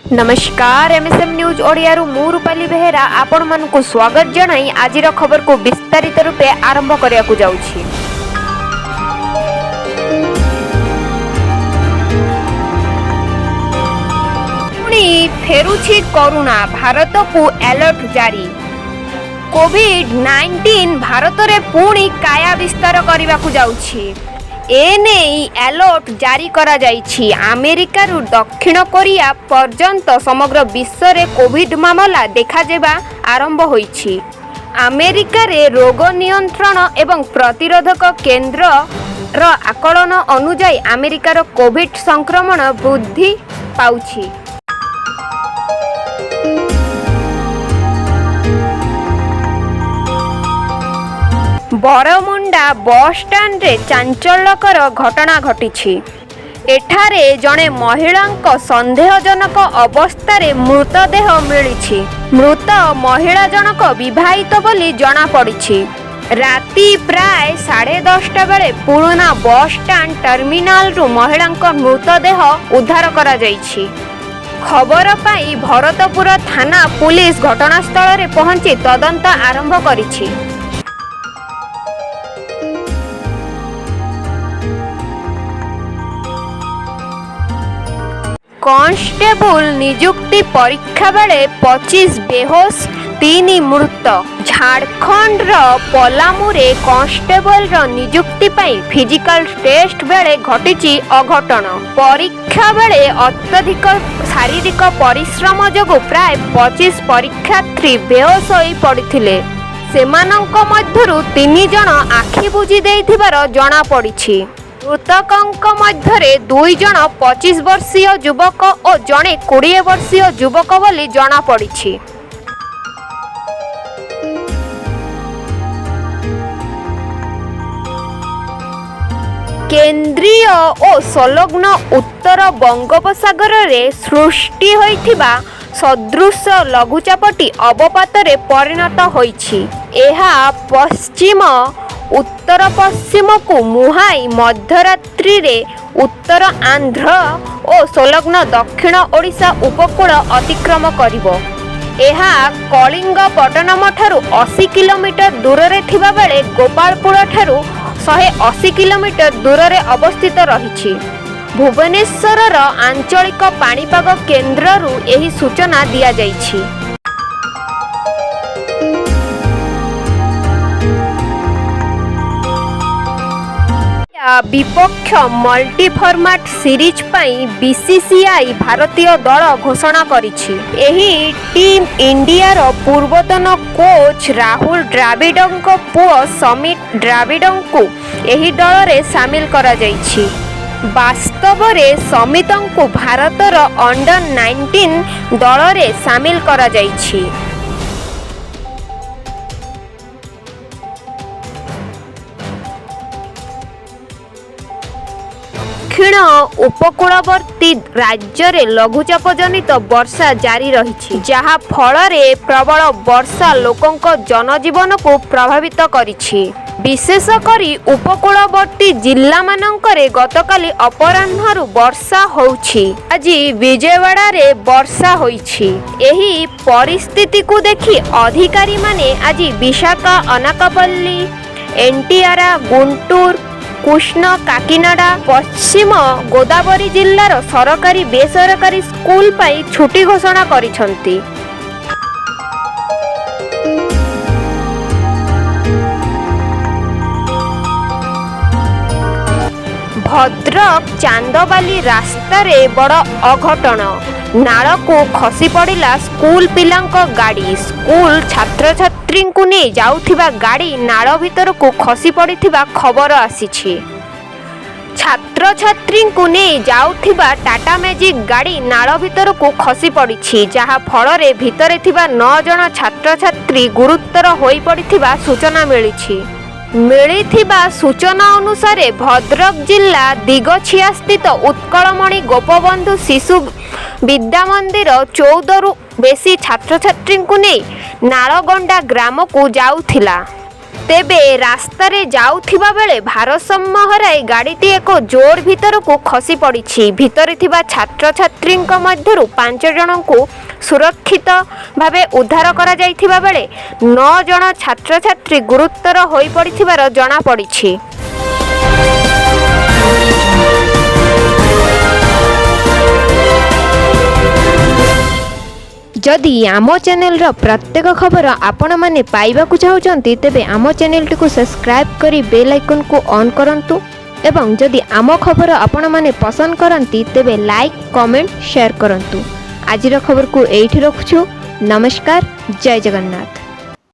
ନମସ୍କାର, ଏମ୍ଏସ୍ଏମ୍ ନ୍ୟୁଜ୍ ଓଡ଼ିଆରୁ ମୁଁ ରୂପାଲି ବେହେରା ଆପଣମାନଙ୍କୁ ସ୍ୱାଗତ ଜଣାଇ ଆଜିର ଖବରକୁ ବିସ୍ତାରିତ ରୂପେ ଆରମ୍ଭ କରିବାକୁ ଯାଉଛି। ପୁଣି ଫେରୁଛି କରୋନା, ଭାରତକୁ ଆଲର୍ଟ ଜାରି। କୋଭିଡ-19 ଭାରତରେ ପୁଣି କାୟା ବିସ୍ତାର କରିବାକୁ ଯାଉଛି। ଏନେଇ ଆଲର୍ଟ ଜାରି କରାଯାଇଛି। ଆମେରିକାରୁ ଦକ୍ଷିଣ କୋରିଆ ପର୍ଯ୍ୟନ୍ତ ସମଗ୍ର ବିଶ୍ୱରେ କୋଭିଡ ମାମଲା ଦେଖାଯିବା ଆରମ୍ଭ ହୋଇଛି। ଆମେରିକାରେ ରୋଗ ନିୟନ୍ତ୍ରଣ ଏବଂ ପ୍ରତିରୋଧକ କେନ୍ଦ୍ରର ଆକଳନ ଅନୁଯାୟୀ ଆମେରିକାର କୋଭିଡ ସଂକ୍ରମଣ ବୃଦ୍ଧି ପାଉଛି। ବରମୁଣ୍ଡା ବସ୍ଷ୍ଟାଣ୍ଡରେ ଚାଞ୍ଚଲ୍ୟକର ଘଟଣା ଘଟିଛି। ଏଠାରେ ଜଣେ ମହିଳାଙ୍କ ସନ୍ଦେହଜନକ ଅବସ୍ଥାରେ ମୃତଦେହ ମିଳିଛି। ମୃତ ମହିଳା ଜଣକ ବିବାହିତ ବୋଲି ଜଣାପଡ଼ିଛି। ରାତି ପ୍ରାୟ 10:30 ବେଳେ ପୁରୁଣା ବସ୍ଷ୍ଟାଣ୍ଡ ଟର୍ମିନାଲରୁ ମହିଳାଙ୍କ ମୃତଦେହ ଉଦ୍ଧାର କରାଯାଇଛି। ଖବର ପାଇ ଭରତପୁର ଥାନା ପୁଲିସ ଘଟଣାସ୍ଥଳରେ ପହଞ୍ଚି ତଦନ୍ତ ଆରମ୍ଭ କରିଛି। କନଷ୍ଟେବଳ ନିଯୁକ୍ତି ପରୀକ୍ଷା ବେଳେ 25 ବେହୋସ, ତିନି ମୃତ। ଝାଡ଼ଖଣ୍ଡର ପଲାମୁରେ କନଷ୍ଟେବଳର ନିଯୁକ୍ତି ପାଇଁ ଫିଜିକାଲ ଟେଷ୍ଟ ବେଳେ ଘଟିଛି ଅଘଟଣ। ପରୀକ୍ଷା ବେଳେ ଅତ୍ୟଧିକ ଶାରୀରିକ ପରିଶ୍ରମ ଯୋଗୁଁ ପ୍ରାୟ 25 ପରୀକ୍ଷାର୍ଥୀ ବେହୋସ ହୋଇ ପଡ଼ିଥିଲେ। ସେମାନଙ୍କ ମଧ୍ୟରୁ ତିନି ଜଣ ଆଖି ବୁଜି ଦେଇଥିବାର ଜଣାପଡ଼ିଛି। ମୃତକଙ୍କ ମଧ୍ୟରେ ଦୁଇ ଜଣ 25 ବର୍ଷୀୟ ଯୁବକ ଓ ଜଣେ 20 ବର୍ଷୀୟ ଯୁବକ ବୋଲି ଜଣାପଡ଼ିଛି। କେନ୍ଦ୍ରୀୟ ଓ ସଂଲଗ୍ନ ଉତ୍ତର ବଙ୍ଗୋପସାଗରରେ ସୃଷ୍ଟି ହୋଇଥିବା ସଦୃଶ ଲଘୁଚାପଟି ଅବପାତରେ ପରିଣତ ହୋଇଛି। ଏହା ପଶ୍ଚିମ ଉତ୍ତରପଶ୍ଚିମକୁ ମୁହାଁଇ ମଧ୍ୟରାତ୍ରିରେ ଉତ୍ତର ଆନ୍ଧ୍ର ଓ ସଂଲଗ୍ନ ଦକ୍ଷିଣ ଓଡ଼ିଶା ଉପକୂଳ ଅତିକ୍ରମ କରିବ। ଏହା କଳିଙ୍ଗପଟନମଠାରୁ 80 କିଲୋମିଟର ଦୂରରେ ଥିବାବେଳେ ଗୋପାଳପୁରଠାରୁ 180 କିଲୋମିଟର ଦୂରରେ ଅବସ୍ଥିତ ରହିଛି। ଭୁବନେଶ୍ୱରର ଆଞ୍ଚଳିକ ପାଣିପାଗ କେନ୍ଦ୍ରରୁ ଏହି ସୂଚନା ଦିଆଯାଇଛି। ବିପକ୍ଷ ମଲ୍ଟିଫର୍ମାଟ୍ ସିରିଜ୍ ପାଇଁ ବିସିସିଆଇ ଭାରତୀୟ ଦଳ ଘୋଷଣା କରିଛି। ଏହି ଟିମ୍ ଇଣ୍ଡିଆର ପୂର୍ବତନ କୋଚ୍ ରାହୁଲ ଦ୍ରାବିଡଙ୍କ ପୁଅ ସମିତ ଦ୍ରାବିଡଙ୍କୁ ଏହି ଦଳରେ ସାମିଲ କରାଯାଇଛି। ବାସ୍ତବରେ ସମିତଙ୍କୁ ଭାରତର ଅଣ୍ଡର-19 ଦଳରେ ସାମିଲ କରାଯାଇଛି। ଦକ୍ଷିଣ ଉପକୂଳବର୍ତ୍ତୀ ରାଜ୍ୟରେ ଲଘୁଚାପ ଜନିତ ବର୍ଷା ଜାରି ରହିଛି। ଯାହା ଫଳରେ ପ୍ରବଳ ବର୍ଷା ଲୋକଙ୍କ ଜନଜୀବନକୁ ପ୍ରଭାବିତ କରିଛି। ବିଶେଷ କରି ଉପକୂଳବର୍ତ୍ତୀ ଜିଲ୍ଲାମାନଙ୍କରେ ଗତକାଲି ଅପରାହ୍ନରୁ ବର୍ଷା ହେଉଛି। ଆଜି ବିଜୟୱାଡ଼ାରେ ବର୍ଷା ହୋଇଛି। ଏହି ପରିସ୍ଥିତିକୁ ଦେଖି ଅଧିକାରୀମାନେ ଆଜି ବିଶାଖା, ଅନାକାପଲ୍ଲୀ, ଏନ୍ଟିଆର, ଗୁଣ୍ଟୁର, କୃଷ୍ଣ, କାକିନାଡା, ପଶ୍ଚିମ ଗୋଦାବରୀ ଜିଲ୍ଲାର ସରକାରୀ ବେସରକାରୀ ସ୍କୁଲ ପାଇଁ ଛୁଟି ଘୋଷଣା କରିଛନ୍ତି। ଭଦ୍ରକ ଚାନ୍ଦବାଲି ରାସ୍ତାରେ ବଡ଼ ଅଘଟଣ। ନାଳକୁ ଖସି ପଡ଼ିଲା ସ୍କୁଲ ପିଲାଙ୍କ ଗାଡ଼ି। ସ୍କୁଲ ଛାତ୍ରଛାତ୍ରୀଙ୍କୁ ନେଇ ଯାଉଥିବା ଗାଡ଼ି ନାଳ ଭିତରକୁ ଖସି ପଡ଼ିଥିବା ଖବର ଆସିଛି। ଛାତ୍ରଛାତ୍ରୀଙ୍କୁ ନେଇ ଯାଉଥିବା ଟାଟା ମ୍ୟାଜିକ୍ ଗାଡ଼ି ନାଳ ଭିତରକୁ ଖସି ପଡ଼ିଛି। ଯାହା ଫଳରେ ଭିତରେ ଥିବା ନଅ ଜଣ ଛାତ୍ରଛାତ୍ରୀ ଗୁରୁତର ହୋଇପଡ଼ିଥିବା ସୂଚନା ମିଳିଛି। ମିଳିଥିବା ସୂଚନା ଅନୁସାରେ, ଭଦ୍ରକ ଜିଲ୍ଲା ଦିଗଛିଆସ୍ଥିତ ଉତ୍କଳମଣି ଗୋପବନ୍ଧୁ ଶିଶୁ ବିଦ୍ୟାମନ୍ଦିର 14ରୁ ବେଶୀ ଛାତ୍ରଛାତ୍ରୀଙ୍କୁ ନେଇ ନାଳଗଣ୍ଡା ଗ୍ରାମକୁ ଯାଉଥିଲା। ତେବେ ରାସ୍ତାରେ ଯାଉଥିବା ବେଳେ ଭାରସାମ୍ୟ ହରାଇ ଗାଡ଼ିଟି ଏକ ଜୋର ଭିତରକୁ ଖସି ପଡ଼ିଛି। ଭିତରେ ଥିବା ଛାତ୍ରଛାତ୍ରୀଙ୍କ ମଧ୍ୟରୁ 5 ଜଣଙ୍କୁ ସୁରକ୍ଷିତ ଭାବେ ଉଦ୍ଧାର କରାଯାଇଥିବା ବେଳେ 9 ଜଣ ଛାତ୍ରଛାତ୍ରୀ ଗୁରୁତର ହୋଇପଡ଼ିଥିବାର ଜଣାପଡ଼ିଛି। ଯଦି ଆମ ଚ୍ୟାନେଲର ପ୍ରତ୍ୟେକ ଖବର ଆପଣମାନେ ପାଇବାକୁ ଚାହୁଁଛନ୍ତି, ତେବେ ଆମ ଚ୍ୟାନେଲଟିକୁ ସବସ୍କ୍ରାଇବ୍ କରି ବେଲ୍ ଆଇକନ୍କୁ ଅନ୍ କରନ୍ତୁ ଏବଂ ଯଦି ଆମ ଖବର ଆପଣମାନେ ପସନ୍ଦ କରନ୍ତି, ତେବେ ଲାଇକ୍, କମେଣ୍ଟ, ସେୟାର କରନ୍ତୁ। ଆଜିର ଖବରକୁ ଏଇଠି ରଖୁଛୁ। ନମସ୍କାର, ଜୟ ଜଗନ୍ନାଥ।